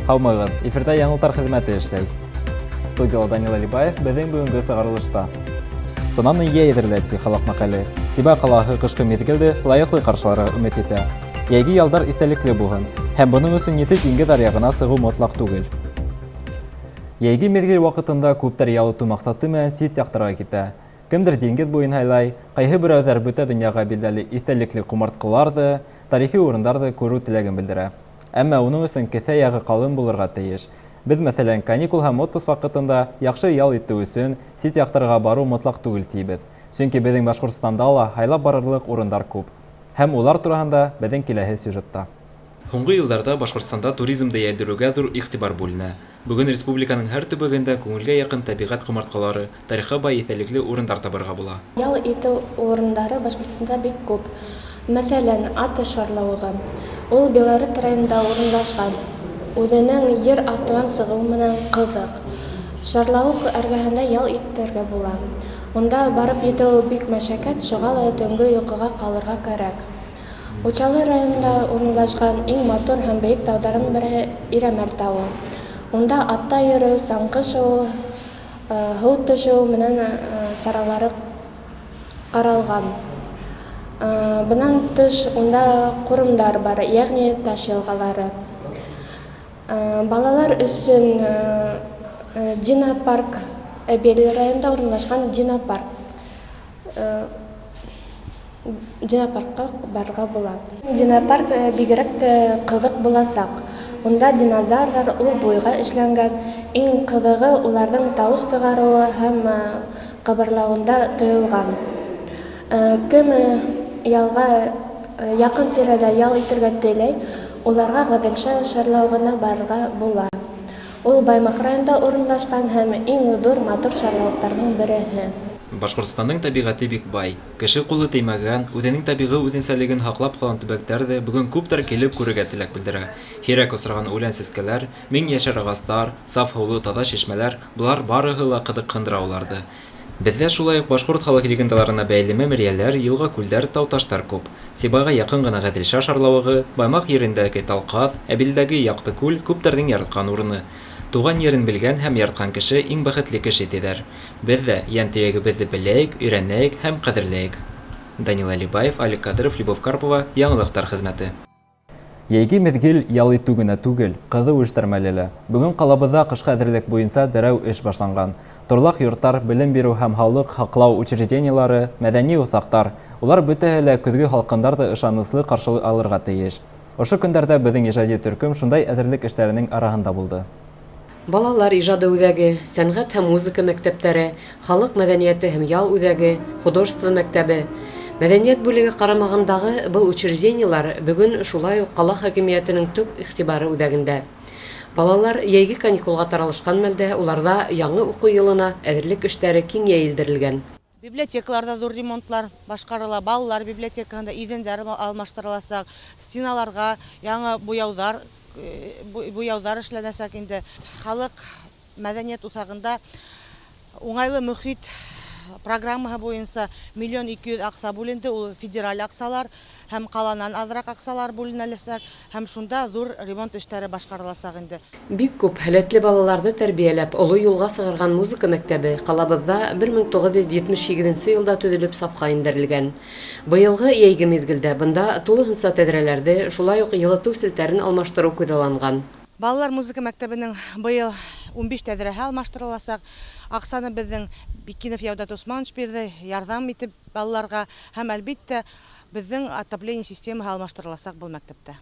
Һаумыһығыҙ! Эфирҙа яңылыҡтар хеҙмәте эшләй. Студияла Данил Әлибаев беҙҙең бөгөнгө сығарылышта. Сынаны йәй әҙерлә, ти халыҡ мәҡәле. Сибай ҡалаһы ҡышҡы миҙгелде лайыҡлы ҡаршыларға өмөт итә. Йәйге ялдар иҫтәлекле булһын. Һәм бының өсөн ете диңгеҙ аръяғына сығыу мотлаҡ түгел. Йәйге миҙгел ваҡытында күптәр ял итеү маҡсаты менән сит яҡтарға китә. Кемдер диңгеҙ буйын һайлай, ҡайһы берәүҙәр бөтә донъяға билдәле иҫтәлекле ҡомартҡыларҙы, тарихи урындарҙы күреү теләген белдерә. Әмма уның өсөн кеҫә яғы ҡалын булырға тейеш. Беҙ, мәҫәлән, каникул һәм отпуск ваҡытында яҡшы ял итеү өсөн сит яҡтарға барыу мотлаҡ түгел тибеҙ. Сөнки беҙҙең Башҡортостанда ла һайлап барырлыҡ урындар күп. Һәм улар тураһында беҙҙең киләһе сюжетта. Һуңғы йылдарҙа Башҡортостанда туризмды йәйелдереүгә ҙур иғтибар бүленә. Бөгөн республиканың һәр төбәгендә күңелгә яҡын тәбиғәт ҡомартҡылары, тарихҡа бай иҫтәлекле урындар табырға була. Ял итеү урындары Башҡортостанда бик күп. Мәҫәлән, Аты шарлавығы. Ул Белорет районында урынлашҡан. Үҙенең ер аҫтынан сығыуы менән ҡыҙыҡ. Шарлауыҡ эргәһендә ял итергә була. Унда барып етеүе бик мәшәкәт, шуға ла төнгө йоҡоға ҡалырға кәрәк. Учалы районында урынлашҡан иң матур һәм бейек тауҙарҙың береһе Ирәмәл тауы. Унда атта йөрөү, саңғы шыуыу, һыу төшөү менән саралары ҡаралған. Бынан тыш, унда ҡурымдар бар, йәғни таш йылғалары. Балалар өсөн Динопарк, Әбйәлил районында урынлашҡан Динопарк. Динопаркка барырга була. Динопарк бигрәк тә кызык булачак. Унда динозаврлар ул буйга эшләнгән. Иң кызыгы, уларның тавыш чыгаруы һәм кыбырлавында тоелган. Кем ялга якын тирәдә ял итергә теләй, уларга Гаделша шарлавыгына барырга була. Ул Баймак районында урынлашкан һәм иң зур матур шарлавыктарның береһе. Башкортстанның табигате бик бай. Кеше кулы теймәгән, үзенең табигый үзенсәлеген һаклап калган төбәктәр дә бүген күптәр килеп күрергә теләк белдерә. Һирәк осраган үлән-сәскәләр, мең яшәр агачлар, саф һулы таза чишмәләр, болар барыһы ла кызыксындыра уларны. Беҙҙә шулай уҡ башҡорт халыҡ легендаларына бәйле мәмерйәләр, йылға-күлдәр, тау-таштар күп. Сибайға яҡын ғына Ғәҙелша шарлауығы, Баймаҡ ерендәге Талҡаҙ, Әбилдәге Яҡты күл күптәрҙең яратҡан урыны. Туған ерен белгән һәм яратҡан кеше иң бәхетле кеше, тиҙәр. Беҙ ҙә йән төйәгебеҙҙе беләйек, өйрәнәйек һәм ҡәҙерләйек. Данил Әлибаев, Алик Кадыров, Любовь Карпова, Яңылыҡтар хеҙмәте. Йәйге миҙгел ял итеү генә түгел, ҡыҙыу эштәр мәле лә. Бөгөн ҡалабыҙҙа ҡышҡы әҙерлек буйынса дәррәү эш башланған. Торлаҡ йорттар, белем биреү һәм һаулыҡ һаҡлау учреждениелары, мәҙәни уҫаҡтар, улар бөтәһе лә көҙгө һалҡындарҙы ышаныслы ҡаршы алырға тейеш. Ошо көндәрҙә беҙҙең ижади төркөм шундай әҙерлек эштәренең араһында булды. Балалар ижады үҙәге, сәнғәт һәм музыка мәктәптәре, халыҡ мәҙәниәте һәм ял үҙәге, художество мәктәбе, мәҙәниәт бүлеге ҡарамағындағы был учреждениелар бөгөн шулай уҡ ҡала хакимиәтенең төп иғтибары үҙәгендә. Балалар йәйге каникулға таралышҡан мәлдә уларҙа яңы уҡыу йылына әҙерлек эштәре киң йәйелдерелгән. Библиотекаларҙа ҙур ремонтлар башҡарыла, балалар библиотекаһында иҙәндәр алмаштырыласаҡ, стеналарға яңы буяуҙар буяуҙар эшләнәсәк инде. Халыҡ мәҙәниәт уҫағында уңайлы мөхит программаһы буйынса миллион 200 аҡса бүленде, ул федераль аҡсалар һәм ҡаланан аҙыраҡ аҡсалар бүленәләсәк һәм шунда ҙур ремонт эштәре башҡарыласаҡ инде. Бик күп һәләтле балаларҙы тәрбиәләп, оло юлға сығарған музыка мәктәбе ҡалабыҙҙа 1978 йылда төҙөлөп сафҡа индерелгән. Быйылғы йәйге миҙгелдә бында тулыһынса тәҙрәләрҙе, шулай уҡ йылытыу селтәрен алмаштырыу күҙалланған. Балалар музыка мәктәбенең быйыл 15 тәҙрәһе алмаштырыласаҡ. Аҡсаны беҙҙең Бикинов Яүдәт Усманович бирҙе, ярҙам итеп балаларға һәм әлбиттә беҙҙең отопление системаһы алмаштырыласаҡ был мәктәптә.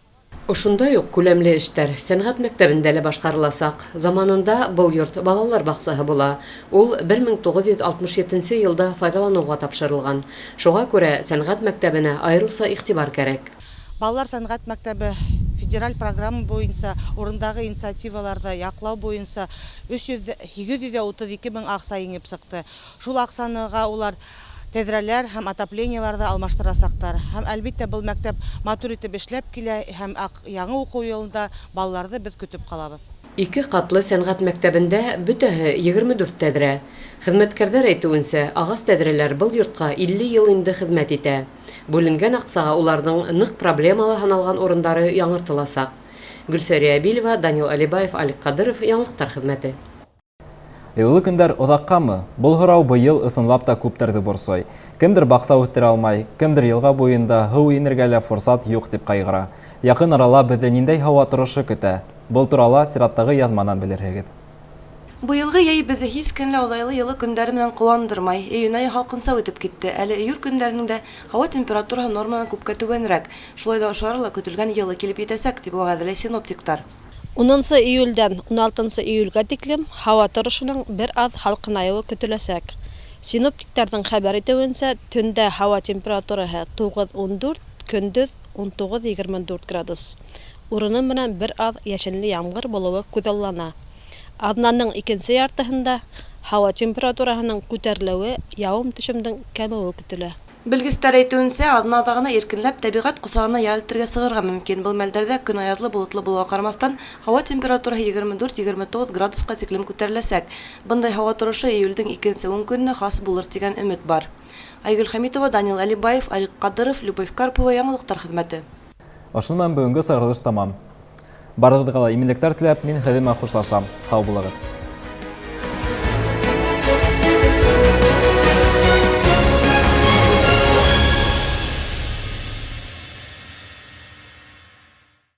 Ошондай уҡ күләмле эштәр сәнғәт мәктәбендә лә башҡарыласаҡ. Заманында был йорт балалар баҡсаһы була. Ул 1967 йылда файҙаланыуға тапшырылған. Шуға күрә сәнғәт мәктәбенә айырыуса иғтибар кәрәк. Балалар сәнғәт мәктәбе федераль программа буйынса урындағы инициативаларҙы яҡлау буйынса 832 мең аҡса еңеп сыҡты. Шул аҡсаныға улар Тәҙрәләр һәм отоплениелар ҙа алмаштырасаҡтар. Һәм, әлбиттә, был мәктәп матур итеп эшләп килә һәм яңы уҡыу йылында балаларҙы беҙ көтөп ҡалабыҙ. Ике ҡатлы сәнғәт мәктәбендә бөтәһе 24 тәҙрә. Хеҙмәткәрҙәр әйтеүенсә, ағас тәҙрәләр был йортҡа 50 йыл инде хеҙмәт итә. Бүленгән аҡсаға уларҙың ныҡ проблемалы һаналған урындары яңыртыласаҡ. Гөлсәрия Әбилова, Данил Алибаев, Алик Ҡадыров, Яңылыҡтар хеҙмәте. Йылы көндәр оҙаҡҡамы? Был һорау быйыл ысынлап та күптәрҙе борсой. Кемдер баҡса үҫтерә алмай, кемдер йылға буйында һыу инергә лә форсат юҡ тип ҡайғыра. Яҡын арала беҙҙе ниндәй һауа торошо көтә? Был турала сираттағы яҙманан белерһегеҙ. Быйылғы йәй беҙҙе һис кенә лә оҙайлы йылы көндәре менән ҡыуандырмай. Июнь айы һалҡынса үтеп китте. Әле июль көндәренең дә һауа температураһы норманан күпкә түбәнерәк. Шулай ҙа ошо арала көтөлгән йылы килеп етәсәк, тип вәғәҙәләй синоптиктар. Унынсы июлдән уналтынсы июлгә тиклем һауа торошоноң бер аҙ һалҡынайыуы көтөләсәк. Синоптиктарҙың хәбәр итеүенсә, төндә һауа температураһы 9-14, көндөҙ 19-24 градус. Урыны менән бер аҙ йәшенле ямғыр булыуы күҙаллана. Аҙнаның икенсе яртыһында һауа температураһының күтәрелеүе, яуым-төшөмдөң кәмеүе көтөлә. Белгестәр әйтеүенсә, аҙна аҙағына иркенләп тәбиғәт ҡосағына ял итергә сығырға мөмкин. Был мәлдәрҙә көн аяҙлы, болотло булыуға ҡарамаҫтан, һауа температураһы 24-29 градусҡа тиклем күтәреләсәк. Бындай һауа торошо июлдең икенсе ун көнөнә хас булыр тигән өмөт бар. Айгөл Хәмитова, Данил Әлибаев, Алик Ҡадыров, Любовь Карпова, Яңылыҡтар хеҙмәте. Ошоно менән бөгөнгө сығарылыш тамам. Барығыҙға ла именлектәр теләп, мин һеҙҙең менән хушлашам. Һау булығыҙ.